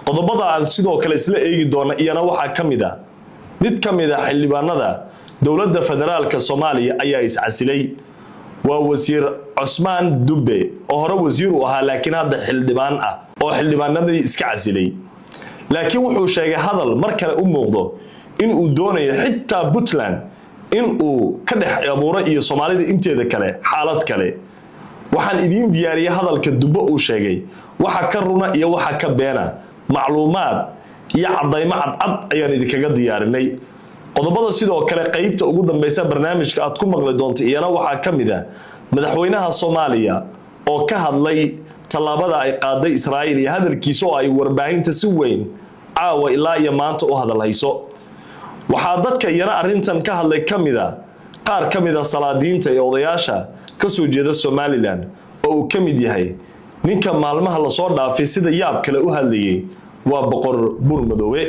Qodobada aan sidoo kale isla eegi doona iyana waxaa ka mid a mid ka mid a xildhibaanada dowladda federaalka Soomaaliya ayaa iscasilay. Waa wasiir Cosmaan Dubbe oo hore wasiir u ahaa, laakiin hadda xildhibaan ah oo xildhibaanadii iska casilay, laakiin wuxuu sheegay hadal mar kale u muuqdo in uu doonayo xitaa Puntland in uu ka dhex abuuro iyo Soomaalida inteeda kale xaalad kale. Waxaan idiin diyaariyey hadalka Dubbe uu sheegay, waxa ka runa iyo waxa ka beena, macluumaad iyo caddaymo cadcad ayaan idinkaga diyaarinay. Qodobada sidoo kale qeybta ugu dambeysa barnaamijka aad ku maqli doonta iyana waxaa ka mid ah madaxweynaha Soomaaliya oo ka hadlay tallaabada ay qaaday Israa'iil iyo hadalkiisa oo ay warbaahinta si weyn caawa ilaa iyo maanta u hadalhayso. Waxaa dadka iyana arrintan ka hadlay ka mid a qaar ka mid a salaadiinta iyo odayaasha ka soo jeeda Somaliland, oo uu ka mid yahay ninka maalmaha lasoo dhaafay sida yaab kale u hadlayay, waa Boqor Buurmadoobe.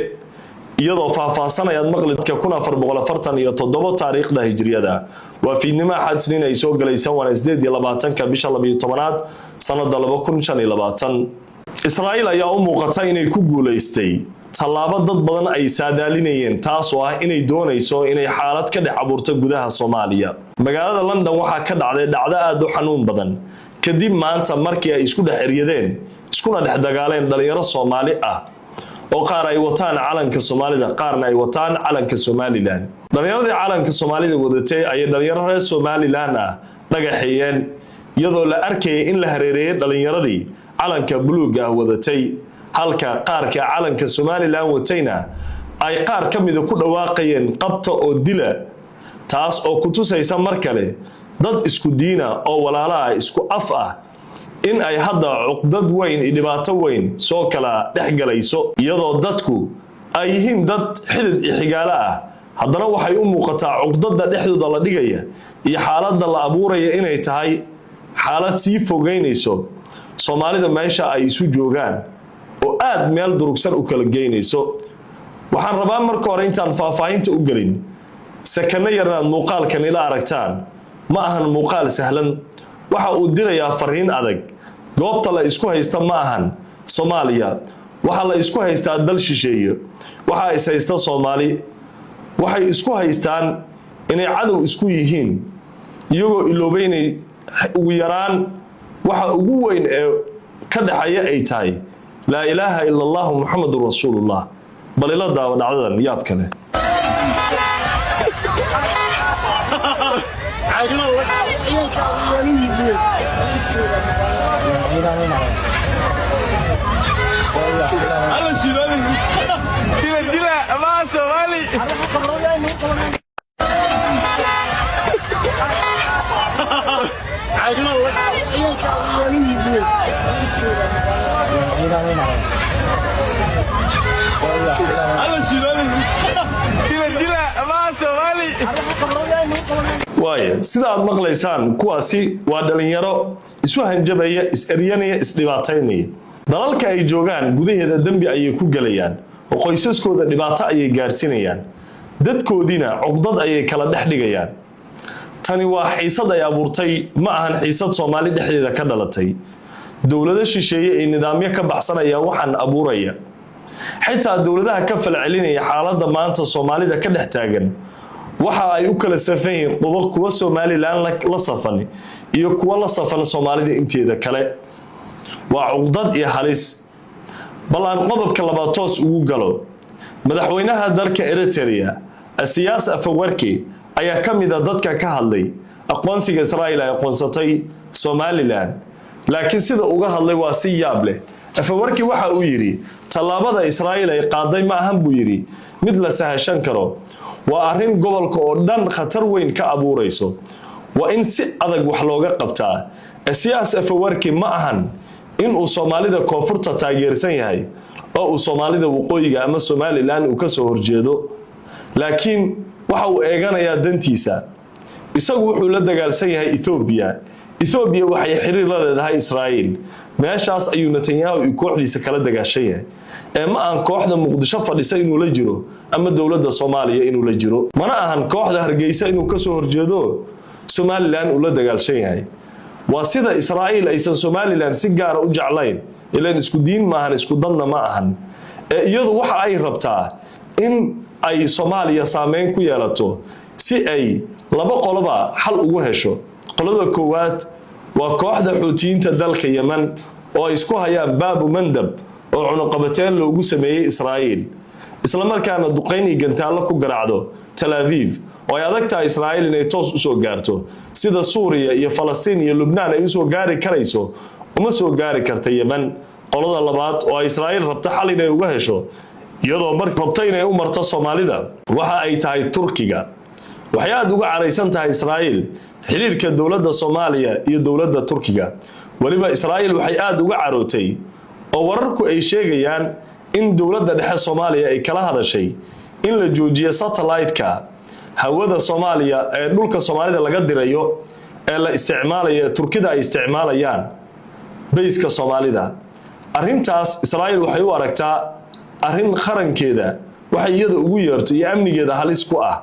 Iyadoo faahfaahsan ayaad maqli dadka. 1447 taariikhda hijriyada waa fiidnimo Axad, Isniin ay soo galaysan, waana 28-ka bisha 12aad sanada 2025. Israa'iil ayaa u muuqata inay ku guulaystay tallaabo dad badan ay saadaalinayeen, taas oo ah inay doonayso inay xaalad ka dhex abuurto gudaha Soomaaliya. Magaalada London waxaa ka dhacday dhacdo aada u xanuun badan kadib maanta markii ay isku dhex eryadeen iskuna dhex dagaaleen dhalinyaro Soomaali ah oo qaar ay wataan calanka Soomaalida, qaarna ay wataan calanka Somaliland. Dhalinyaradii calanka Soomaalida wadatay ayay dhalinyaro reer Somaliland ah dhagaxeeyeen, iyadoo la arkayay in la hareereeyay dhalinyaradii calanka buluugga ah wadatay, halka qaarka calanka Somaliland watayna ay qaar ka mida ku dhawaaqayeen "qabta oo dila", taas oo ku tusaysa mar kale dad isku diina oo walaalaha isku af ah in ay hadda cuqdad weyn iyo dhibaato weyn soo kala dhex galayso. Iyadoo dadku ay yihiin dad xidid iyo xigaalo ah, haddana waxay u muuqataa cuqdada dhexdooda la dhigaya iyo xaaladda la abuuraya inay tahay xaalad sii fogeynayso Soomaalida meesha ay isu joogaan oo aad meel durugsan u kala geynayso. Waxaan rabaa marka hore, intaan faahfaahinta u gelin, sakano yar inaad muuqaalkan ila aragtaan. Ma ahan muuqaal sahlan, waxa uu dirayaa fariin adag. Goobta la isku haysta ma ahan Soomaaliya, waxaa la isku haystaa dal shisheeye. Waxaa is haysta Soomaali, waxay isku haystaan inay cadow isku yihiin, iyagoo iloobay inay ugu yaraan waxa ugu weyn ee ka dhexeeya ay tahay laa ilaaha ila Allahu Muxamadun rasuulullah. Bal ila daawa dhacdadan yaab kale. Waaya, sida aad maqlaysaan, kuwaasi waa dhalinyaro isu hanjabaya, is-eryanaya, isdhibaataynaya. Dalalka ay joogaan gudaheeda dembi ayay ku gelayaan oo qoysaskooda dhibaato ayay gaarsiinayaan, dadkoodiina cuqdad ayay kala dhex dhigayaan. Tani waa xiisad ay abuurtay, ma ahan xiisad Soomaali dhexdeeda ka dhalatay. Dowlado shisheeye ee nidaamyo ka baxsanaya waxaan abuuraya, xitaa dowladaha ka falcelinaya xaaladda maanta Soomaalida ka dhex taagan, waxa ay u kala safan yihiin kuwa Somaliland la safan iyo kuwa la safan Soomaalida inteeda kale. Waa cuqdad iyo halis. Bal aan qodobka labaad toos ugu galo. Madaxweynaha dalka Eritrea, Asiyaas Afawarki, ayaa ka mid a dadka ka hadlay aqoonsiga Israa'il ay aqoonsatay Somaliland, laakiin sida uga hadlay waa si yaab leh. Afawarki waxa uu yidhi tallaabada Israa'iil ay qaaday ma ahan, buu yidhi, mid la sahashan karo. Waa arrin gobolka oo dhan khatar weyn ka abuurayso, waa in si adag wax looga qabtaa. Asiyaas Afawarki ma ahan inuu Soomaalida koonfurta taageersan yahay oo uu Soomaalida waqooyiga ama Somaliland uu kasoo horjeedo, laakiin waxa uu eeganayaa dantiisa. Isagu wuxuu la dagaalsan yahay Ethoobiya. Ethoobiya waxay xiriir la leedahay Israa'iil. Meeshaas ayuu Netanyahu iyo kooxdiisa kala dagaashan yahay, ee ma ahan kooxda Muqdisho fadhisa inuu la jiro ama dowladda Soomaaliya inuu la jiro. Mana ahan kooxda Hargeysa inuu kasoo horjeedo, Somaliland uu la dagaalshan yahay. Waa sida Israa'iil aysan Somaliland si gaara u jeclayn, ilaan isku diin maahan, isku dadna ma ahan. Ee iyadu waxa ay rabtaa in ay Soomaaliya saameyn ku yeelato si ay laba qoloba xal ugu hesho. Qolada koowaad waa kooxda Xuutiyiinta dalka Yemen oo ay isku hayaan Baabu Mandab oo cunuqabateen loogu sameeyey Israa'iil, islamarkaana duqayn iyo gantaallo ku garaacdo Tel Aviv, oo ay adag tahay Israa'iil inay toos usoo gaarto. Sida Suuriya iyo Falastiin iyo Lubnaan ay usoo gaari karayso, uma soo gaari karta Yemen. Qolada labaad oo ay Israa'iil rabto xal inay uga hesho, iyadoo mar rabto inay u marto Soomaalida, waxa ay tahay Turkiga. Waxay aada uga caraysan tahay Israa'iil xiriirka dowladda Soomaaliya iyo dowladda Turkiga. Weliba Israa'iil waxay aada uga carootay oo wararku ay sheegayaan in dowladda dhexe Soomaaliya ay kala hadashay in la joojiyo satellite-ka hawada Soomaaliya ee dhulka Soomaalida laga dirayo ee la isticmaalayo, ee Turkida ay isticmaalayaan bayska Soomaalida. Arrintaas Israa'iil waxay u aragtaa arrin qarankeeda, waxay iyada ugu yeerto, iyo amnigeeda halis ku ah.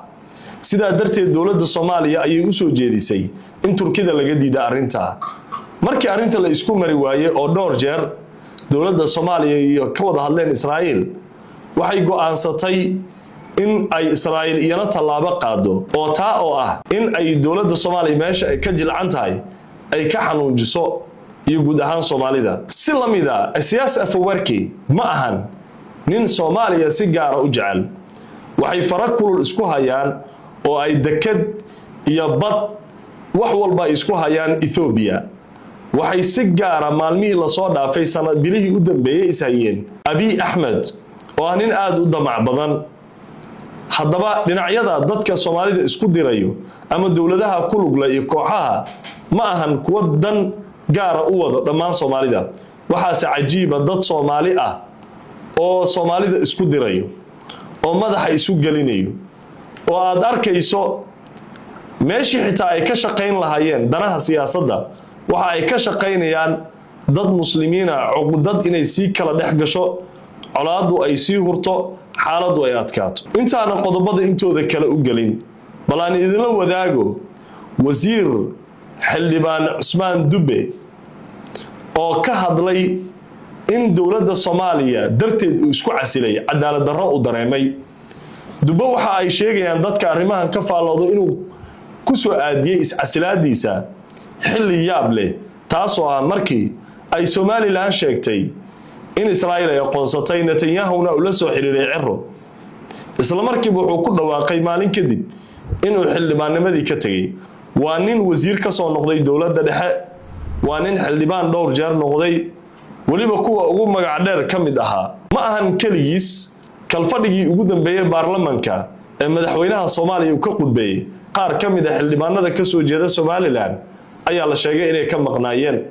Sidaa darteed dowladda Soomaaliya ayay usoo jeedisay in Turkida laga diida arrintaa. Markii arrinta la isku mari waayey oo dhowr jeer dowladda Soomaaliya iyo ka wada hadleen Israa'iil, waxay go-aansatay in ay Israa'iil iyana tallaabo qaado, oo taa oo ah in ay dowladda Soomaaliya meesha ay ka jilcan tahay ay ka xanuunjiso, iyo guud ahaan Soomaalida. Si la mid a, Siyaas Afawarki ma ahan nin Soomaaliya si gaara u jecel. Waxay fara kulul isku hayaan oo ay deked iyo bad wax walba isku hayaan Ethoobiya. Waxay si gaara maalmihii lasoo dhaafay, sanad bilihii u dambeeyey, ishayeen Abiy Axmed oo ah nin aada u damac badan. Haddaba dhinacyada dadka Soomaalida isku dirayo ama dowladaha ku lugla iyo kooxaha ma ahan kuwo dan gaara u wado dhammaan Soomaalida. Waxaase cajiiba dad Soomaali ah oo Soomaalida isku dirayo oo madaxa isu gelinayo, oo aad arkayso meeshii xitaa ay ka shaqayn lahaayeen danaha siyaasadda, waxa ay ka shaqaynayaan dad Muslimiina cuqdad inay sii kala dhex gasho, colaaddu ay sii hurto, xaaladdu ay adkaato. Intaanan qodobada intooda kale u gelin, bal aan idinla wadaago wasiir xildhibaan Cusmaan Dubbe oo ka hadlay in dowladda Soomaaliya darteed uu isku casilay cadaalad darro uu dareemay. Dubbe waxa ay sheegayaan dadka arrimahan ka faalloodo inuu ku soo aadiyey iscasilaadiisa xilli yaab leh, taasoo ah markii ay Somaliland sheegtay in Israa'iil ay aqoonsatay, Netanyahuna uu la soo xiriiray Ciro. Isla markiiba wuxuu ku dhawaaqay maalin kadib inuu xildhibaannimadii ka tegey. Waa nin wasiir ka soo noqday dowladda dhexe, waa nin xildhibaan dhowr jeer noqday, weliba kuwa ugu magac dheer ka mid ahaa. Ma ahan keligiis. Kalfadhigii ugu dambeeyey baarlamanka ee madaxweynaha Soomaaliya uu ka qudbeeyey, qaar ka mid a xildhibaanada ka soo jeeda Somaliland ayaa la sheegay inay ka maqnaayeen.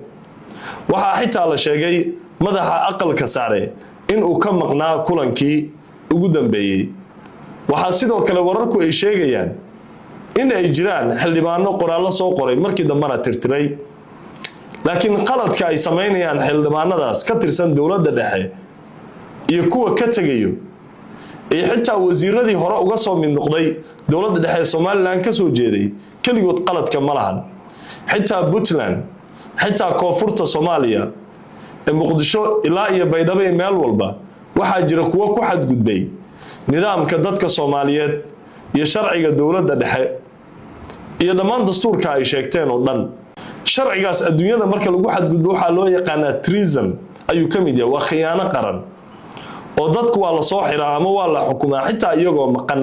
Waxaa xitaa la sheegay madaxa Aqalka Sare inuu ka maqnaa kulankii ugu dambeeyey. Waxaa sidoo kale wararku ay sheegayaan in ay jiraan xildhibaano qoraallo soo qoray, markii dambena tirtiray. Laakiin qaladka ay samaynayaan xildhibaanadaas ka tirsan dowladda dhexe iyo kuwa ka tegayo iyo xitaa wasiiradii hore uga soo mid noqday dowladda dhexe ee Somaliland ka soo jeeday, keligood qaladka ma lahan. Xitaa Puntland, xitaa koonfurta Soomaaliya ee Muqdisho ilaa iyo Baydhabo iyo meel walba, waxaa jira kuwo ku xadgudbay nidaamka dadka Soomaaliyeed iyo sharciga dowladda dhexe iyo dhammaan dastuurka ay sheegteen oo dhan. Sharcigaas adduunyada marka lagu xadgudbo waxaa loo yaqaanaa treason ayuu ka mid yahay, waa khiyaano qaran, oo dadku waa la soo xiraa ama waa la xukumaa xitaa iyagoo maqan.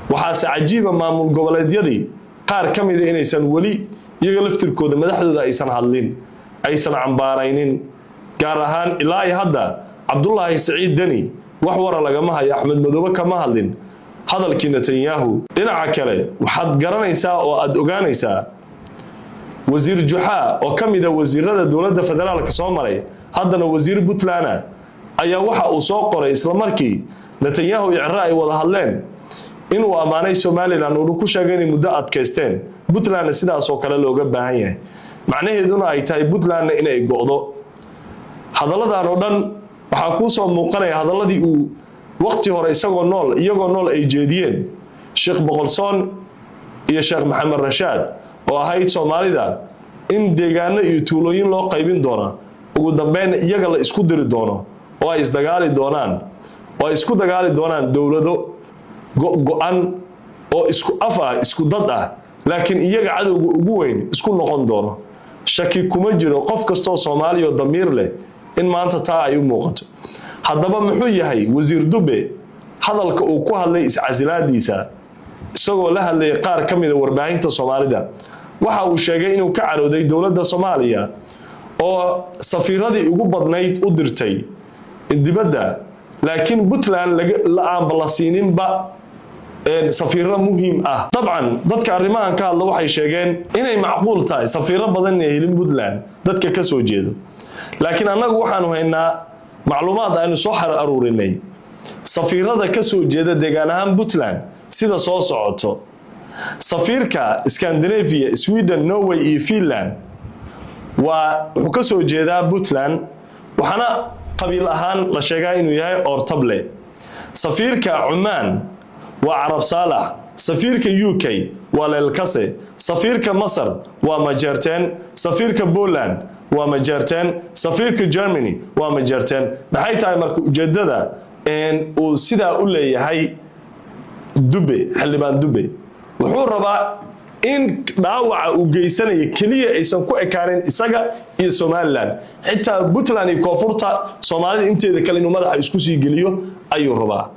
Waxaase cajiiba maamul goboleedyadii qaar ka mida inaysan weli iyaga laftirkooda madaxdooda aysan hadlin, aysan cambaaraynin. Gaar ahaan ilaa iyo hadda Cabdulaahi Saciid Deni wax wara lagama hayo. Axmed Madoobe kama hadlin hadalkii Netanyahu. Dhinaca kale, waxaad garanaysaa oo aada ogaanaysaa wasiir Juxaa oo ka mida wasiirada dowladda federaalka soo maray, haddana wasiir Puntland, ayaa waxa uu soo qoray islamarkii Netanyahu iyo Ciro ay wada hadleen inuu ammaanay Somaliland, uuna ku sheegay inay muddo adkaysteen, Puntlandna sidaasoo kale looga baahan yahay, macnaheeduna ay tahay Puntlandna inay go'do. Hadalladan oo dhan waxaa kuu soo muuqanaya hadalladii uu waqti hore isagoo nool, iyagoo nool, ay jeediyeen Sheekh Boqolsoon iyo Sheekh Maxamed Rashaad, oo ahayd Soomaalida in deegaano iyo tuulooyin loo qaybin doona, ugu dambeynna iyaga la isku diri doono. Oo ay isdagaali doonaan, oo ay isku dagaali doonaan dowlado go-go-an oo isku af ah, isku dad ah, laakiin iyaga cadowga ugu weyn isku noqon doono. Shaki kuma jiro qof kastoo Soomaaliya oo damiir leh in maanta taa ay u muuqato. Haddaba, muxuu yahay Wasiir Dube hadalka uu ku hadlay iscasilaadiisa? Isagoo la hadlayay qaar ka mida warbaahinta Soomaalida, waxa uu sheegay inuu ka carooday dowladda Soomaaliya oo safiiradii ugu badnayd u dirtay dibadda, laakiin Puntland la aanba la siininba safiiro muhiim ah. Dabcan, dadka arrimahan ka hadla waxay sheegeen inay macquul tahay safiiro badan inay helin Puntland dadka ka soo jeedo, laakiin annagu waxaanu haynaa macluumaad aynu soo xar aruurinay. Safiirada ka soo jeeda deegaan ahaan Puntland sida soo socoto: safiirka Scandinavia, Sweden, Norway iyo Finland waa wuxuu ka soo jeedaa Puntland, waxaana qabiil ahaan la sheegaa inuu yahay Ortable. Safiirka Cumaan waa Carab Saalax. Safiirka UK waa Leelkase. Safiirka Masar waa Majeerteen. Safiirka Poland waa Majeerteen. Safiirka Germany waa Majeerteen. Maxay tahay marka ujeedada uu sidaa u leeyahay Dube? Xildhibaan Dube wuxuu rabaa in dhaawaca uu geysanaya keliya aysan ku ekaanin isaga iyo Somaliland, xitaa Puntland iyo koonfurta Soomaalida inteeda kale inuu madaxa isku sii geliyo ayuu rabaa.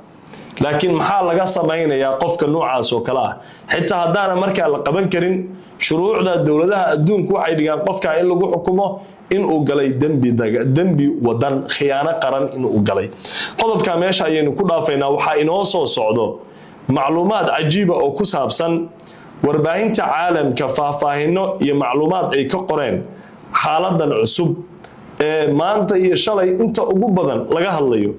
Laakiin maxaa laga samaynayaa qofka noocaas oo kale ah? Xitaa haddaana markaa la qaban karin, shuruucda dowladaha adduunku waxay dhigaan qofka in lagu xukumo inuu galay dembi wadan, khiyaano qaran inuu galay. Qodobka meesha ayaynu ku dhaafaynaa. Waxaa inoo soo socdo macluumaad cajiiba oo ku saabsan warbaahinta caalamka, faahfaahino iyo macluumaad ay ka qoreen xaaladan cusub ee maanta iyo shalay inta ugu badan laga hadlayo.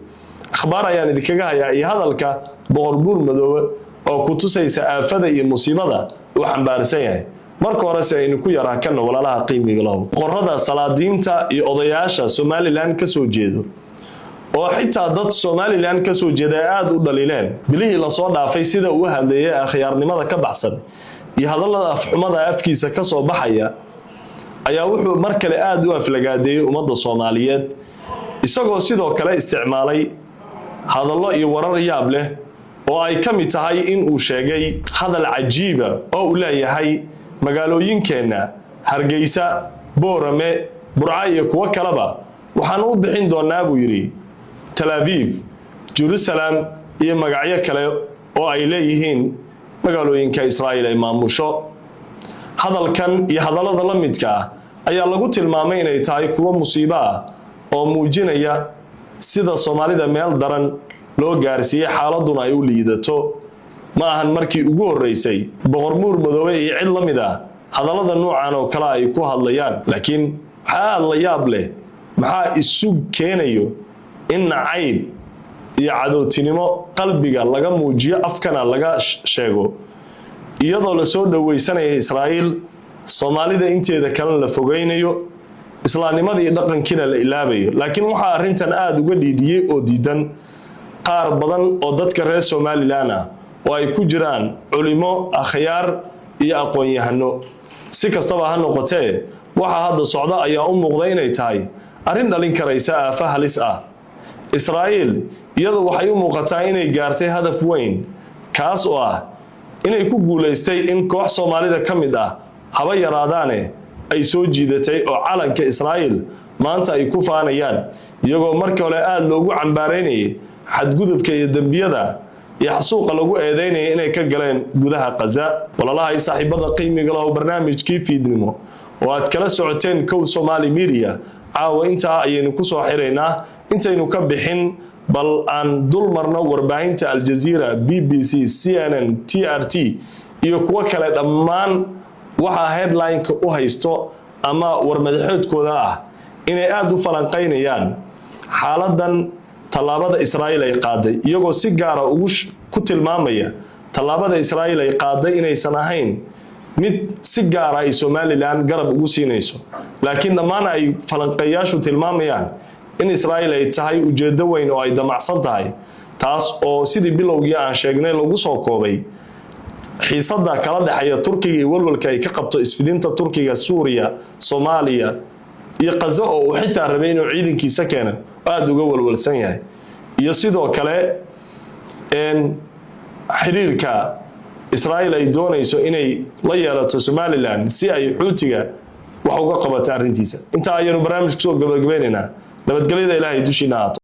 Akhbaar ayaan idinkaga hayaa iyo hadalka Boqor Buur Madoobe oo ku tusaysa aafada iyo musiibada uu xambaarsan yahay. Marka horese aynu ku yaraa kana, walaalaha qiimiga lahu, boqorada, salaadiinta iyo odayaasha Somaliland ka soo jeedo, oo xitaa dad Somaliland ka soo jeeda ay aada u dhaliileen bilihii lasoo dhaafay sida uu hadleeyay akhyaarnimada ka baxsan iyo hadallada afxumada afkiisa ka soo baxaya, ayaa wuxuu mar kale aada u aflagaadeeyey ummadda Soomaaliyeed, isagoo sidoo kale isticmaalay hadallo iyo warar yaab leh oo ay ka mid tahay in uu sheegay hadal cajiiba oo uu leeyahay: "Magaalooyinkeenna Hargeysa, Boorame, Burca iyo kuwo kaleba waxaan u bixin doonaa," buu yidhi, "Tel Aviv, Jerusalem iyo magacyo kale oo ay leeyihiin magaalooyinka Israa'iil ay maamusho." Hadalkan iyo hadallada la midka ah ayaa lagu tilmaamay inay tahay kuwo musiibo ah oo muujinaya sida Soomaalida meel daran loo gaarsiiyey, xaaladuna ay u liidato. Ma ahan markii ugu horreysay Boqor Muur Madoobe iyo cid la mid ah hadallada nuucan oo kale ay ku hadlayaan, laakiin waxaa aada la yaab leh maxaa isu keenayo in nacayb iyo cadowtinimo qalbiga laga muujiyo, afkana laga sheego, iyadoo lasoo dhoweysanaya Israa'iil, Soomaalida inteeda kalena la fogeynayo, islaamnimadii dhaqankiina la ilaabayo. Laakiin waxaa arrintan aada uga dhiidhiyey oo diidan qaar badan oo dadka reer Somaliland ah, oo ay ku jiraan culimo, akhyaar iyo aqoon-yahano. Si kastaba ha noqotee, waxaa hadda socda ayaa u muuqda inay tahay arrin dhalin karaysa aafa halis ah. Israa'iil iyadu waxay u muuqataa inay gaartay hadaf weyn, kaas oo ah inay ku guulaystay in koox Soomaalida ka mid ah, haba yaraadaane, ay soo jiidatay oo calanka Israa'iil maanta ay ku faanayaan, iyagoo markii hore aada loogu cambaaraynayay xadgudubka iyo dembiyada iyo xasuuqa lagu eedeynaya inay ka galeen gudaha Qaza. Walaalaha iyo saaxiibada qiimiga lahu, barnaamijkii fiidnimo oo aad kala socoteen Kow Somaali Media caawa intaa ayaynu kusoo xiraynaa. Intaynu ka bixin, bal aan dul marno warbaahinta Aljazeera, BBC, CNN, TRT iyo kuwo kale. Dhammaan waxaa headline-ka u haysto ama warmadaxoodkooda ah inay aada u falanqaynayaan xaaladan tallaabada Israa'iil ay qaaday, iyagoo si gaara ugu ku tilmaamaya tallaabada Israa'iil ay qaaday inaysan ahayn mid si gaara ay Somaliland garab ugu siinayso, laakiin dhammaan ay falanqeeyaashu tilmaamayaan in Israa'iil ay tahay ujeeddo weyn oo ay damacsan tahay, taas oo sidii bilowgii aan sheegnay lagu soo koobay xiisada kala dhexeeya Turkiga iyo walwalka ay ka qabto isfidinta Turkiga Suuriya, Soomaaliya iyo Qazo, oo uu xitaa rabay inuu ciidankiisa keeno. Aada uga walwalsan yahay. Iyo sidoo kale xiriirka Israa'iil ay doonayso inay la yeelato Somaliland si ay Xuutiga wax uga qabato arrintiisa. Intaa ayaynu barnaamij kusoo gabagabeynaynaa. Nabadgelyada Ilaahay dushiina haato.